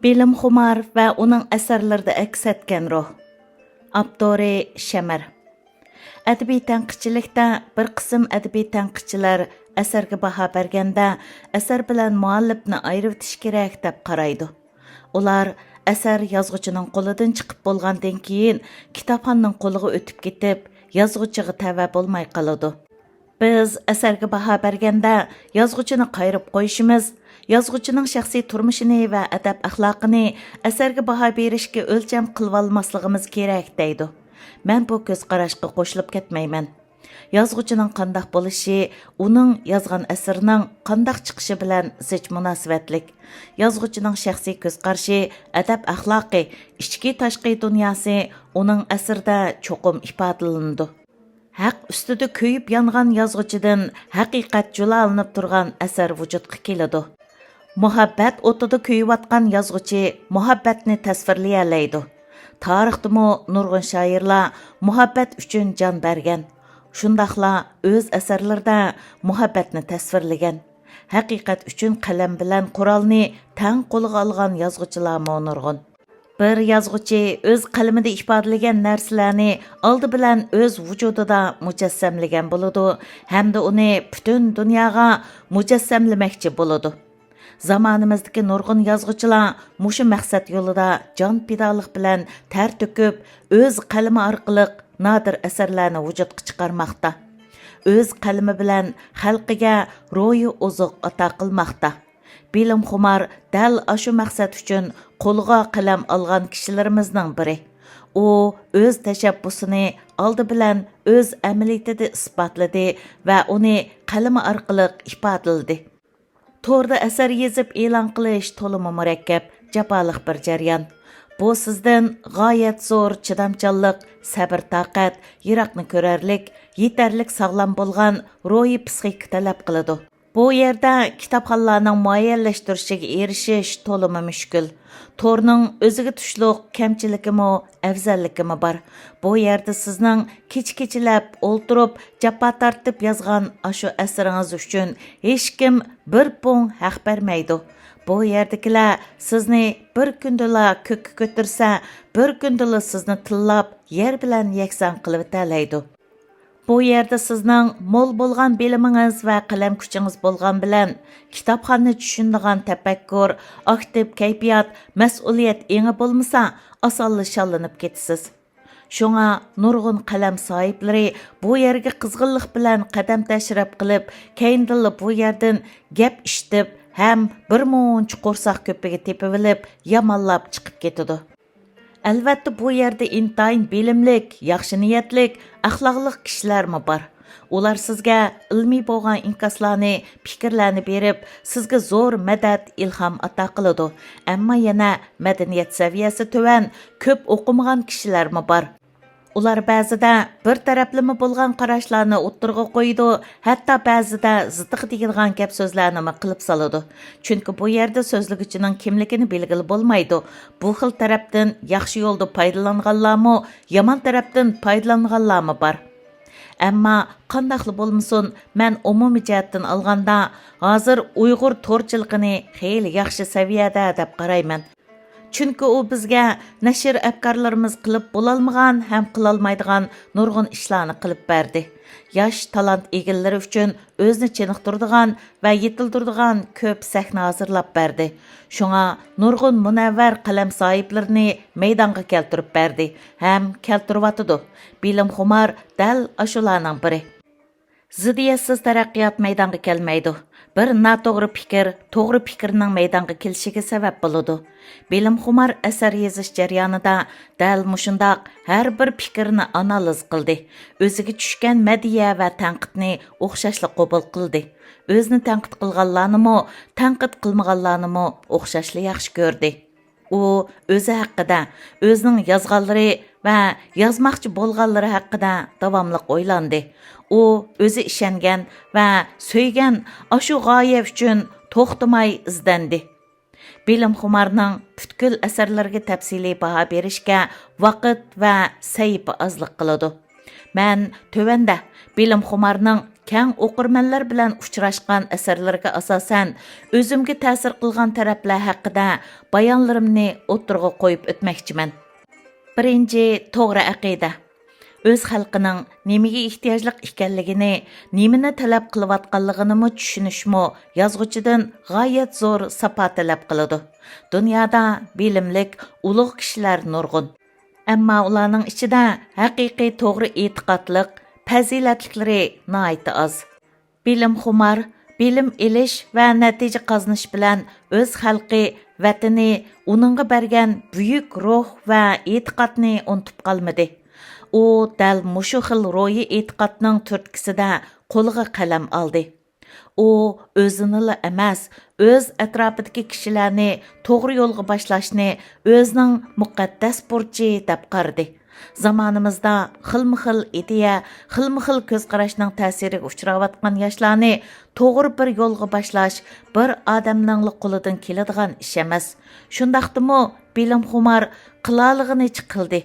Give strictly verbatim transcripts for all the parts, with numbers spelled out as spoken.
بىلىمخۇمار ۋە ئۇنىڭ ئەسەرلىرىدە ئەكس ئەتكەن روھ. ئاپتورى شەمەر. ئەدەبىي تەنقىدچىلىكتە بىر قىسىم ئەدەبىي تەنقىدچىلەر ئەسەرگە باھا بەرگەندە، ئەسەر بىلەن مۇئەللىپنى ئايرىۋېتىش كېرەك دەپ قارايدۇ. ئۇلار ئەسەر يازغۇچىنىڭ قولىدىن چىقىپ بولغاندىن كېيىن، كىتابخاننىڭ قولىغا ئۆتۈپ كېتىپ، يازغۇچىغا تەۋە بولماي قالىدۇ. بىز ئەسەرگە باھا بەرگەندە، يازغۇچىنى قايرىپ قويۇشىمىز، يازغۇچىنىڭ شەخسىي تۇرمۇشىنى ۋە ئەدەپ-ئەخلاقىنى ئەسەرگە باھا بېرىشكە ئۆلچەم قىلىۋالماسلىقىمىز كېرەك، دەيدۇ. مەن بۇ كۆز قاراشقا قوشۇلۇپ كەتمەيمەن. يازغۇچىنىڭ قانداق بولۇشى ئۇنىڭ يازغان ئەسىرىنىڭ قانداق چىقىشى بىلەن زىچ مۇناسىۋەتلىك. يازغۇچىنىڭ شەخسىي كۆز قارىشى، ئەدەپ-ئەخلاقى، ئىچكى-تاشقى دۇنياسى ئۇنىڭ ئەسىرىدە چوقۇم ئىپادىلىنىدۇ. ھەق ئۈستىدە كۆيۈپ يانغان يازغۇچىدىن ھەقىقەت جۇلالىنىپ تۇرغان ئەسەر ۋۇجۇدقا كېلىدۇ. مۇھەببەت ئوتىدا كۆيۈۋاتقان يازغۇچى مۇھەببەتنى تەسۋىرلىيەلەيدۇ. تارىختىمۇ نۇرغۇن شائىرلار مۇھەببەت ئۈچۈن جان بەرگەن. شۇنداقلا ئۆز ئەسەرلىرىدە مۇھەببەتنى تەسۋىرلىگەن. ھەقىقەت ئۈچۈن قەلەم بىلەن قورالنى تەڭ قولىغا ئالغان يازغۇچىلارمۇ نۇرغۇن. بىر يازغۇچى ئۆز قەلىمىدە ئىپادىلىگەن نەرسىلەرنى ئالدى بىلەن ئۆز ۋۇجۇدىدا مۇجەسسەملىگەن بولىدۇ ھەمدە ئۇنى پۈتۈن دۇنياغا مۇجەسسەملىمەكچى بولىدۇ. زامانىمىزدىكى نۇرغۇن يازغۇچىلار مۇشۇ مەقسەت يولىدا جان پىدالىق بىلەن تەر تۆكۈپ، ئۆز قەلىمى ئارقىلىق نادىر ئەسەرلەرنى ۋۇجۇدقا چىقارماقتا. ئۆز قەلىمى بىلەن خەلقىگە روھىي ئوزۇق ئاتا قىلماقتا. بىلىمخۇمار دەل ئاشۇ مەقسەت ئۈچۈن قولىغا قەلەم ئالغان كىشىلىرىمىزنىڭ بىرى. ئۇ ئۆز تەشەببۇسىنى ئالدى بىلەن ئۆز ئەمەلىيىتىدە ئىسپاتلىدى ۋە ئۇنى قەلىمى ئارقىلىق ئىپادىلىدى. توردا ئەسەر يېزىپ ئېلان قىلىش تولىمۇ مۇرەككەپ، جاپالىق بىر جەريان. بۇ سىزدىن غايەت زور چىدامچانلىق، سەبىر-تاقەت، يىراقنى كۆرەرلىك، يېتەرلىك ساغلام بولغان روھىي پىسخىكا تەلەپ قىلىدۇ. بۇ يەردە كىتابخانلارنىڭ مۇئەييەنلەشتۈرۈشىگە ئېرىشىش تولىمۇ مۈشكۈل. تورنىڭ ئۆزىگە تۇشلۇق كەمچىلىكىمۇ، ئەۋزەللىكىمۇ بار. بۇ يەردە سىزنىڭ كېچە-كېچىلەپ ئولتۇرۇپ، جاپا تارتىپ يازغان ئاشۇ ئەسىرىڭىز ئۈچۈن ھېچكىم بىر پۇڭ ھەق بەرمەيدۇ. بۇ يەردىكىلەر سىزنى بىر كۈندىلا كۆككە كۆتۈرسە، بىر كۈندىلا سىزنى تىللاپ، يەر بىلەن يەكسان قىلىۋېتەلەيدۇ. بۇ يەردە سىزنىڭ مول بولغان بىلىمىڭىز ۋە قەلەم كۈچىڭىز بولغان بىلەن، كىتابخانىنى چۈشىنىدىغان تەپەككۇر، ئاكتىپ كەيپىيات، مەسئۇلىيەت ئېڭى بولمىسا، ئاسانلا شاللىنىپ كېتىسىز. شۇڭا نۇرغۇن قەلەم ساھىبلىرى بۇ يەرگە قىزغىنلىق بىلەن قەدەم تەشرىپ قىلىپ، كەينىدىنلا بۇ يەردىن گەپ ئىشىتىپ ھەم بىر مۇنچە قورساق كۆپۈكى تېپىۋېلىپ، يامانلاپ چىقىپ كېتىدۇ. ئەلۋەتتە، بۇ يەردە ئىنتايىن بىلىملىك، ياخشى نىيەتلىك، ئەخلاقلىق كىشىلەرمۇ بار. ئۇلار سىزگە ئىلمىي بولغان ئىنكاسلارنى، پىكىرلەرنى بېرىپ، سىزگە زور مەدەت، ئىلھام ئاتا قىلىدۇ. ئەمما يەنە مەدەنىيەت سەۋىيەسى تۆۋەن، كۆپ ئوقۇمىغان كىشىلەرمۇ بار. ئۇلار بەزىدە بىر تەرەپلىمە بولغان قاراشلارنى ئوتتۇرىغا قويىدۇ، ھەتتا بەزىدە زىتىغا تېگىدىغان گەپ-سۆزلەرنىمۇ قىلىپ سالىدۇ. چۈنكى بۇ يەردە سۆزلىگۈچىنىڭ كىملىكىنى بىلگىلى بولمايدۇ. بۇ خىل تەرەپتىن ياخشى يولدا پايدىلانغانلارمۇ، يامان تەرەپتىن پايدىلانغانلارمۇ بار. ئەمما قانداقلا بولمىسۇن، مەن ئومۇمىي جەھەتتىن ئالغاندا، ھازىر ئۇيغۇر تورچىلىقىنى خېلى ياخشى سەۋىيەدە دەپ قارايمەن. چۈنكى ئۇ بىزگە نەشر ئەپكارلىرىمىز قىلىپ بولالمىغان ھەم قىلالمايدىغان نۇرغۇن ئىشلارنى قىلىپ بەردى. ياش تالانت ئىگىلىرى ئۈچۈن ئۆزىنى چېنىقتۇرىدىغان ۋە يېتىلدۈرىدىغان كۆپ سەھنە ھازىرلاپ بەردى. شۇڭا نۇرغۇن مۇنەۋۋەر قەلەم ساھىبلىرىنى مەيدانغا كەلتۈرۈپ بەردى ھەم كەلتۈرۈۋاتىدۇ. بىلىمخۇمار دەل ئاشۇلارنىڭ بىرى. زىددىيەتسىز تەرەققىيات مەيدانغا كەلمەيدۇ. بىر ناتوغرا پىكىر توغرا پىكىرنىڭ مەيدانغا كېلىشىگە سەۋەب بولىدۇ. بىلىمخۇمار ئەسەر يېزىش جەريانىدا دەل مۇشۇنداق ھەر بىر پىكىرنى ئانالىز قىلدى. ئۆزىگە چۈشكەن مەدھىيە ۋە تەنقىدنى ئوخشاشلا قوبۇل قىلدى. ئۆزىنى تەنقىد قىلغانلارنىمۇ، تەنقىد قىلمىغانلارنىمۇ ئوخشاشلا ياخشى كۆردى. ئۇ ئۆزى ھەققىدە، ئۆزىنىڭ يازغانلىرى ۋە يازماقچى بولغانلىرى ھەققىدە داۋاملىق ئويلاندى. ئۇ ئۆزى ئىشەنگەن ۋە سۆيگەن ئاشۇ غايە ئۈچۈن توختىماي ئىزدەندى. بىلىمخۇمارنىڭ پۈتكۈل ئەسەرلىرىگە تەپسىلىي باھا بېرىشكە ۋاقىت ۋە سەھىپە ئازلىق قىلىدۇ. مەن تۆۋەندە بىلىمخۇمارنىڭ كەڭ ئوقۇرمەنلەر بىلەن ئۇچراشقان ئەسەرلىرىگە ئاساسەن، ئۆزۈمگە تەسىر قىلغان تەرەپلەر ھەققىدە بايانلىرىمنى ئوتتۇرىغا قويۇپ ئۆتمەكچىمەن. بىرىنچى، توغرا ئەقىدە. ئۆز خەلقىنىڭ نېمىگە ئېھتىياجلىق ئىكەنلىكىنى، نېمىنى تەلەپ قىلىۋاتقانلىقىنىمۇ چۈشىنىشمۇ يازغۇچىدىن غايەت زور ساپا تەلەپ قىلىدۇ. دۇنيادا بىلىملىك، ئۇلۇغ كىشىلەر نۇرغۇن. ئەمما ئۇلارنىڭ ئىچىدە ھەقىقىي توغرا ئېتىقادلىق، پەزىلەتلىكلىرى ناھايىتى ئاز. بىلىمخۇمار، بىلىم ئېلىش ۋە نەتىجە قازىنىش بىلەن ئۆز خەلقى، ۋەتىنى، ئۇنىڭغا بەرگەن بۈيۈك روھ ۋە ئېتىقادنى ئۇنتۇپ قالمىدى. ئۇ دەل مۇشۇ خىل روھىي ئېتىقادنىڭ تۈرتكىسىدە قولىغا قەلەم ئالدى. ئۇ ئۆزىنىلا ئەمەس، ئۆز ئەتراپىدىكى كىشىلەرنى توغرا يولغا باشلاشنى ئۆزىنىڭ مۇقەددەس بۇرچى دەپ قارىدى. زامانىمىزدا خىلمۇ خىل ئىدىيە، خىلمۇ خىل كۆز قاراشنىڭ تەسىرىگە ئۇچراۋاتقان ياشلارنى توغرا بىر يولغا باشلاش بىر ئادەمنىڭلا قولىدىن كېلىدىغان ئىش ئەمەس. شۇنداقتىمۇ بىلىمخۇمار قىلالىغىنىچە قىلدى.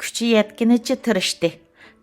كۈچى يەتكىنىچە تىرىشتى.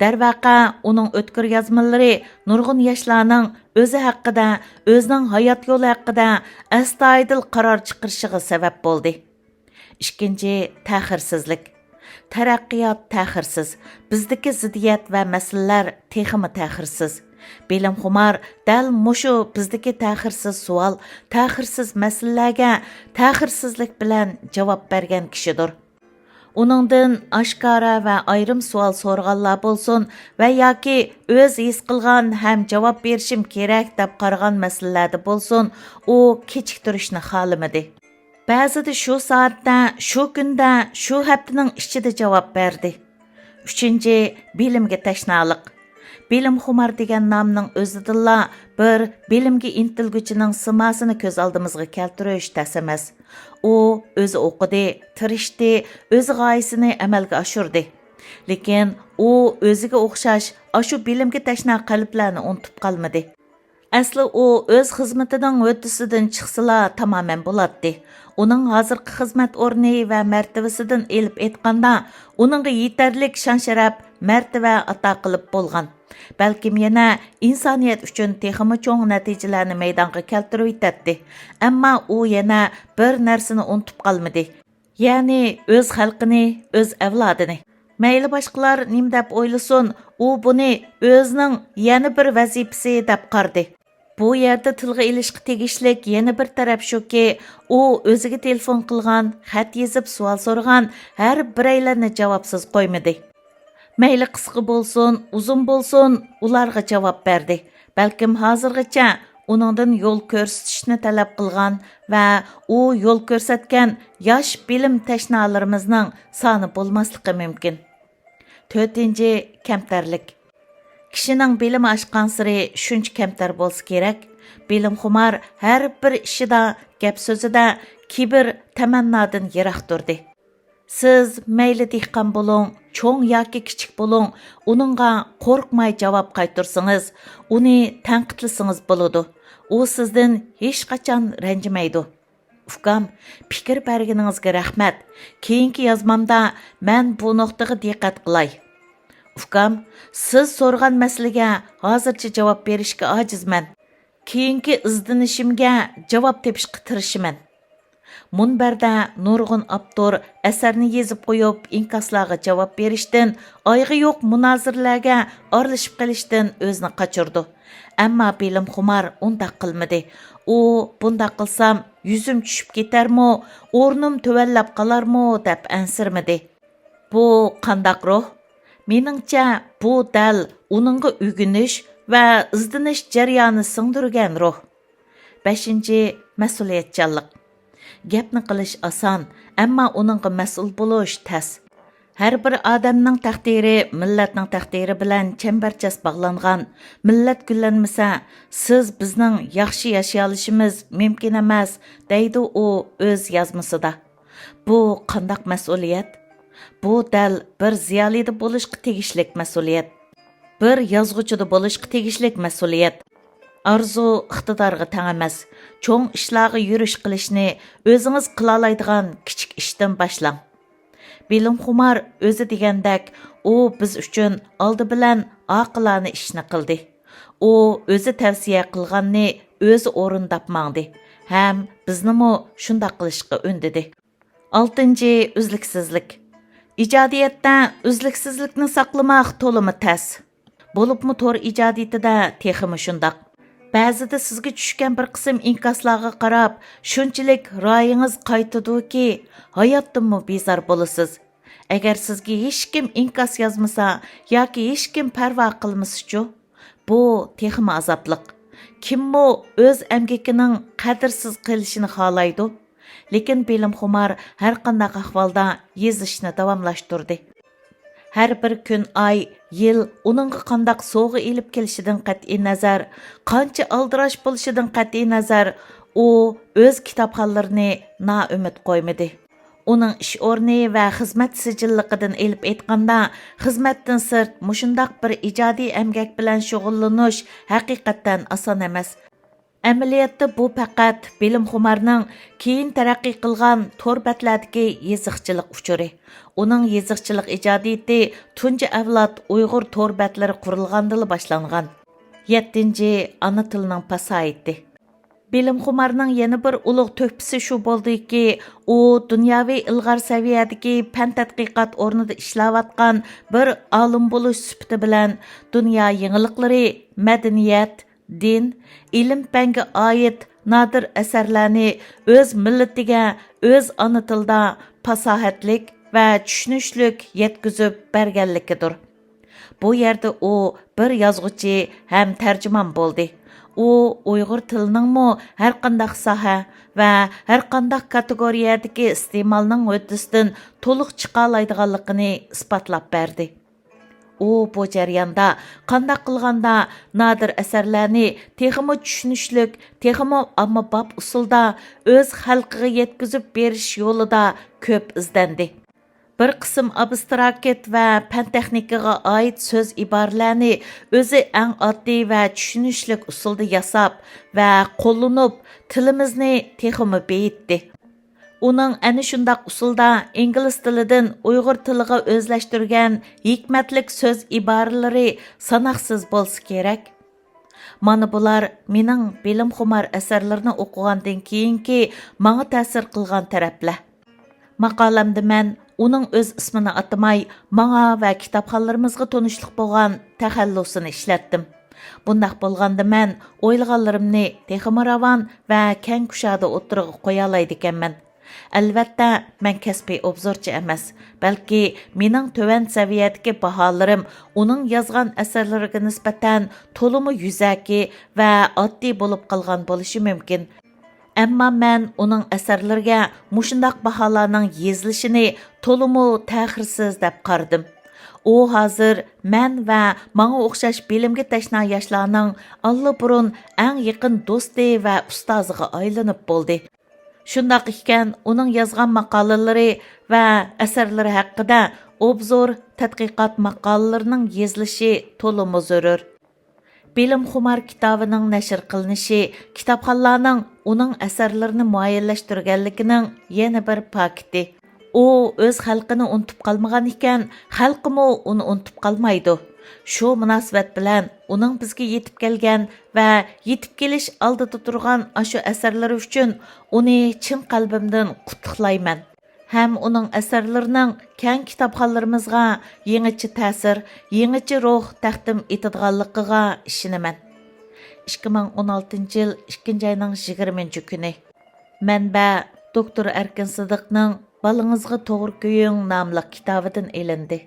دەرۋەقە، ئۇنىڭ ئۆتكۈر يازمىلىرى نۇرغۇن ياشلارنىڭ ئۆزى ھەققىدە، ئۆزىنىڭ ھايات يولى ھەققىدە ئەستايىدىل قارار چىقىرىشىغا سەۋەب بولدى. ئىككىنچى، تەخىرسىزلىك. تەرەققىيات تەخىرسىز. بىزدىكى زىددىيەت ۋە مەسىلىلەر تېخىمۇ تەخىرسىز. بىلىمخۇمار دەل مۇشۇ بىزدىكى تەخىرسىز سوئال، تەخىرسىز مەسىلىلەرگە تەخىرسىزلىك بىلەن جاۋاب بەرگەن كىشىدۇر. ئۇنىڭدىن ئاشكارا ۋە ئايرىم سوئال سورىغانلار بولسۇن ۋە ياكى ئۆز ھېس قىلغان ھەم جاۋاب بېرىشىم كېرەك دەپ قارىغان مەسىلىلەردە بولسۇن، ئۇ كېچىكتۈرۈشنى خالىمىدى. بەزىدە شۇ سائەتتە، شۇ كۈندە، شۇ ھەپتىنىڭ ئىچىدە جاۋاب بەردى. ئۈچىنچى، بىلىمگە تەشنالىق. بىلىمخۇمار دېگەن نامنىڭ ئۆزىدىنلا بىر بىلىمگە ئىنتىلگۈچىنىڭ سىماسىنى كۆز ئالدىمىزغا كەلتۈرۈش تەس ئەمەس. ئۇ ئۆزى ئوقۇدى، تىرىشتى، ئۆز غايىسىنى ئەمەلگە ئاشۇردى. لېكىن ئۇ ئۆزىگە ئوخشاش ئاشۇ بىلىمگە تەشنا قەلبلەرنى ئۇنتۇپ قالمىدى. ئەسلى ئۇ ئۆز خىزمىتىنىڭ ھۆددىسىدىن چىقسىلا تامامەن بولاتتى. ئۇنىڭ ھازىرقى خىزمەت ئورنى ۋە مەرتىۋىسىدىن ئېلىپ ئېيتقاندا، ئۇنىڭغا يېتەرلىك شان-شەرەپ، مەرتىۋە ئاتا قىلىپ بولغان. بەلكىم يەنە ئىنسانىيەت ئۈچۈن تېخىمۇ چوڭ نەتىجىلەرنى مەيدانغا كەلتۈرۈۋېتەتتى. ئەمما ئۇ يەنە بىر نەرسىنى ئۇنتۇپ قالمىدى. يەنى ئۆز خەلقىنى، ئۆز ئەۋلادىنى. مەيلى باشقىلار نېمە دەپ ئويلىسۇن، ئۇ بۇنى ئۆزىنىڭ يەنە بىر ۋەزىپىسى دەپ قارىدى. بۇ يەردە تىلغا ئېلىشقا تېگىشلىك يەنە بىر تەرەپ شۇكى، ئۇ ئۆزىگە تېلېفون قىلغان، خەت يېزىپ سوئال سورىغان ھەر بىرەيلەننى جاۋابسىز قويمىدى. مەيلى قىسقا بولسۇن، ئۇزۇن بولسۇن، ئۇلارغا جاۋاب بەردى. بەلكىم ھازىرغىچە ئۇنىڭدىن يول كۆرسىتىشنى تەلەپ قىلغان ۋە ئۇ يول كۆرسەتكەن ياش بىلىم تەشنالىرىمىزنىڭ سانى بولماسلىقى مۇمكىن. تۆتىنچى، كەمتەرلىك. كىشىنىڭ بىلىمى ئاشقانسېرى شۇنچە كەمتەر بولسا كېرەك، بىلىمخۇمار ھەر بىر ئىشىدا، گەپ سۆزىدە كىبىر، تەمەننادىن يىراق تۇردى. سىز مەيلى دېھقان بولۇڭ، چوڭ ياكى كىچىك بولۇڭ، ئۇنىڭغا قورقماي جاۋاب قايتۇرسىڭىز، ئۇنى تەنقىدلىسىڭىز بولىدۇ. ئۇ سىزدىن ھېچقاچان رەنجىمەيدۇ. ئۇكام، پىكىر بەرگىنىڭىزگە رەھمەت. كېيىنكى يازمامدا مەن بۇ نۇقتىغا دىققەت قىلاي. ئۇكام، سىز سورىغان مەسىلىگە ھازىرچە جاۋاب بېرىشكە ئاجىزمەن. كېيىنكى ئىزدىنىشىمگە جاۋاب تېپىشقا تىرىشىمەن. مۇنبەردە نۇرغۇن ئاپتور ئەسەرنى يېزىپ قويۇپ، ئىنكاسلارغا جاۋاب بېرىشتىن، ئايىغى يوق مۇنازىرىلەرگە ئارىلىشىپ قېلىشتىن ئۆزىنى قاچۇرىدۇ. ئەمما بىلىمخۇمار ئۇنداق قىلمىدى. ئۇ، بۇنداق قىلسام، يۈزۈم چۈشۈپ كېتەرمۇ، ئورنۇم تۆۋەنلەپ قالارمۇ دەپ ئەنسىرىمىدى. بۇ قانداق روھ؟ مېنىڭچە، بۇ دەل ئۇنىڭغا ئۆگىنىش ۋە ئىزدىنىش جەريانى سىڭدۈرگەن روھ. بەشىنچى، مەسئۇلىيەتچانلىق. گەپنى قىلىش ئاسان، ئەمما ئۇنىڭغا مەسئۇل بولۇش تەس. ھەر بىر ئادەمنىڭ تەقدىرى مىللەتنىڭ تەقدىرى بىلەن چەمبەرچاس باغلانغان. مىللەت گۈللەنمىسە، سىز بىزنىڭ ياخشى ياشىيالىشىمىز مۇمكىن ئەمەس، دەيدۇ ئۇ ئۆز يازمىسىدا. بۇ قانداق مەسئۇلىيەت؟ بۇ دەل بىر زىيالىيدا بولۇشقا تېگىشلىك مەسئۇلىيەت. بىر يازغۇچىدا بولۇشقا تېگىشلىك مەسئۇلىيەت. ئارزۇ ئىقتىدارغا تەڭ ئەمەس. چوڭ ئىشلارغا يۈرۈش قىلىشنى ئۆزىڭىز قىلالايدىغان كىچىك ئىشتىن باشلاڭ. بىلىمخۇمار ئۆزى دېگەندەك، ئۇ بىز ئۈچۈن ئالدى بىلەن ئاقىلانە ئىشنى قىلدى. ئۇ ئۆزى تەۋسىيە قىلغاننى ئۆزى ئورۇنداپ ماڭدى ھەم بىزنىمۇ شۇنداق قىلىشقا ئۈندىدى. ئالتىنچى، ئۈزلۈكسىزلىك. ئىجادىيەتتە ئۈزلۈكسىزلىكنى ساقلىماق تولىمۇ تەس. بولۇپمۇ تور ئىجادىيىتىدە تېخىمۇ شۇنداق. بەزىدە سىزگە چۈشكەن بىر قىسىم ئىنكاسلارغا قاراپ، شۇنچىلىك رايىڭىز قايتىدۇكى، ھاياتتىنمۇ بىزار بولىسىز. ئەگەر سىزگە ھېچكىم ئىنكاس يازمىسا ياكى ھېچكىم پەرۋا قىلمىسىچۇ؟ بۇ تېخىمۇ ئازابلىق. كىممۇ ئۆز ئەمگىكىنىڭ قەدىرسىز قېلىشىنى خالايدۇ؟ لېكىن بىلىمخۇمار ھەرقانداق ئەھۋالدا يېزىشنى داۋاملاشتۇردى. ھەر بىر كۈن، ئاي، يىل ئۇنىڭغا قانداق سوۋغا ئېلىپ كېلىشىدىن قەتئىينەزەر، قانچە ئالدىراش بولۇشىدىن قەتئىينەزەر، ئۇ ئۆز كىتابخانلىرىنى نائۈمىد قويمىدى. ئۇنىڭ ئىش ئورنى ۋە خىزمەت سىجىللىقىدىن ئېلىپ ئېيتقاندا، خىزمەتتىن سىرت مۇشۇنداق بىر ئىجادىي ئەمگەك بىلەن شۇغۇللىنىش ھەقىقەتەن ئاسان ئەمەس. ئەمەلىيەتتە بۇ پەقەت بىلىمخۇمارنىڭ كېيىن تەرەققىي قىلغان تور بەتلەردىكى يېزىقچىلىق ئۇچۇرى. ئۇنىڭ يېزىقچىلىق ئىجادىيىتى تۇنجى ئەۋلاد ئۇيغۇر تور بەتلىرى قۇرۇلغاندىلا باشلانغان. يەتتىنچى، ئانا تىلنىڭ پاساھىتى. بىلىمخۇمارنىڭ يەنە بىر ئۇلۇغ تۆھپىسى شۇ بولدىكى، ئۇ دۇنياۋى ئىلغار سەۋىيەدىكى پەن تەتقىقات ئورنىدا ئىشلەۋاتقان بىر ئالىم بولۇش سۈپىتى بىلەن دۇنيا يېڭىلىقلىرى، مەدەنىيەت، دىن، ئىلىم-پەنگە ئائىت نادىر ئەسەرلەرنى ئۆز مىللىتىگە ئۆز ئانا تىلىدا پاساھەتلىك ۋە چۈشىنىشلىك يەتكۈزۈپ بەرگەنلىكىدۇر. بۇ يەردە ئۇ بىر يازغۇچى ھەم تەرجىمان بولدى. ئۇ ئۇيغۇر تىلىنىڭمۇ ھەرقانداق ساھە ۋە ھەرقانداق كاتېگورىيەدىكى ئىستېمالنىڭ ھۆددىسىدىن تولۇق چىقالايدىغانلىقىنى ئىسپاتلاپ بەردى. ئۇ بۇ جەرياندا قانداق قىلغاندا نادىر ئەسەرلەرنى تېخىمۇ چۈشىنىشلىك، تېخىمۇ ئاممىباب ئۇسۇلدا ئۆز خەلقىگە يەتكۈزۈپ بېرىش يولىدا كۆپ ئىزدەندى. بىر قىسىم ئابستراكت ۋە پەن تېخنىكىغا ئائىت سۆز ئىبارىلەرنى ئۆزى ئەڭ ئاددىي ۋە چۈشىنىشلىك ئۇسۇلدا ياساپ ۋە قوللىنىپ، تىلىمىزنى تېخىمۇ بېيىتتى. ئۇنىڭ ئەنە شۇنداق ئۇسۇلدا ئىنگلىز تىلىدىن ئۇيغۇر تىلىغا ئۆزلەشتۈرگەن ھېكمەتلىك سۆز ئىبارىلىرى ساناقسىز بولسا كېرەك. مانا بۇلار مېنىڭ بىلىمخۇمار ئەسەرلىرىنى ئوقۇغاندىن كېيىنكى ماڭا تەسىر قىلغان تەرەپلەر. ماقالەمدە مەن ئۇنىڭ ئۆز ئىسمىنى ئاتىماي، ماڭا ۋە كىتابخانلىرىمىزغا تونۇشلۇق بولغان تەخەللۇسىنى ئىشلەتتىم. بۇنداق بولغاندا مەن ئويلىغانلىرىمنى تېخىمۇ راۋان ۋە كەڭ كۇشادە ئوتتۇرىغا قويالايدىكەنمەن. ئەلۋەتتە، مەن كەسپىي ئوبزورچى ئەمەس، بەلكى مېنىڭ تۆۋەن سەۋىيەدىكى باھالىرىم ئۇنىڭ يازغان ئەسەرلىرىگە نىسبەتەن تولىمۇ يۈزەكى ۋە ئاددىي بولۇپ قالغان بولۇشى مۇمكىن. ئەمما مەن ئۇنىڭ ئەسەرلىرىگە مۇشۇنداق باھالارنىڭ يېزىلىشىنى تولىمۇ تەخىرسىز دەپ قارىدىم. ئۇ ھازىر مەن ۋە ماڭا ئوخشاش بىلىمگە تەشنا ياشلارنىڭ ئاللىبۇرۇن ئەڭ يېقىن دوستى ۋە ئۇستازىغا ئايلىنىپ بولدى. شۇنداق ئىكەن، ئۇنىڭ يازغان ماقالىلىرى ۋە ئەسەرلىرى ھەققىدە ئوبزور، تەتقىقات ماقالىلىرىنىڭ يېزىلىشى تولىمۇ زۆرۈر. بىلىمخۇمار كىتابىنىڭ نەشر قىلىنىشى كىتابخانلارنىڭ ئۇنىڭ ئەسەرلىرىنى مۇئەييەنلەشتۈرگەنلىكىنىڭ يەنە بىر پاكىتى. ئۇ ئۆز خەلقىنى ئۇنتۇپ قالمىغان ئىكەن، خەلقىمۇ ئۇنى ئۇنتۇپ قالمايدۇ. شۇ مۇناسىۋەت بىلەن ئۇنىڭ بىزگە يېتىپ كەلگەن ۋە يېتىپ كېلىش ئالدىدا تۇرغان ئاشۇ ئەسەرلىرى ئۈچۈن ئۇنى چىن قەلبىمدىن قۇتلۇقلايمەن. ھەم ئۇنىڭ ئەسەرلىرىنىڭ كەڭ كىتابخانلىرىمىزغا يېڭىچە تەسىر، يېڭىچە روھ تەقدىم ئېتىدىغانلىقىغا ئىشىنىمەن. ئىككى مىڭ ئون ئالتىنچى يىل ئىككىنچى ئاينىڭ يىگىرمىنچى كۈنى. مەنبە: دوكتور ئەركىن سىدىقنىڭ بالىڭىزغا توغرا كۆيۈڭ ناملىق كىتابىدىن ئېلىندى.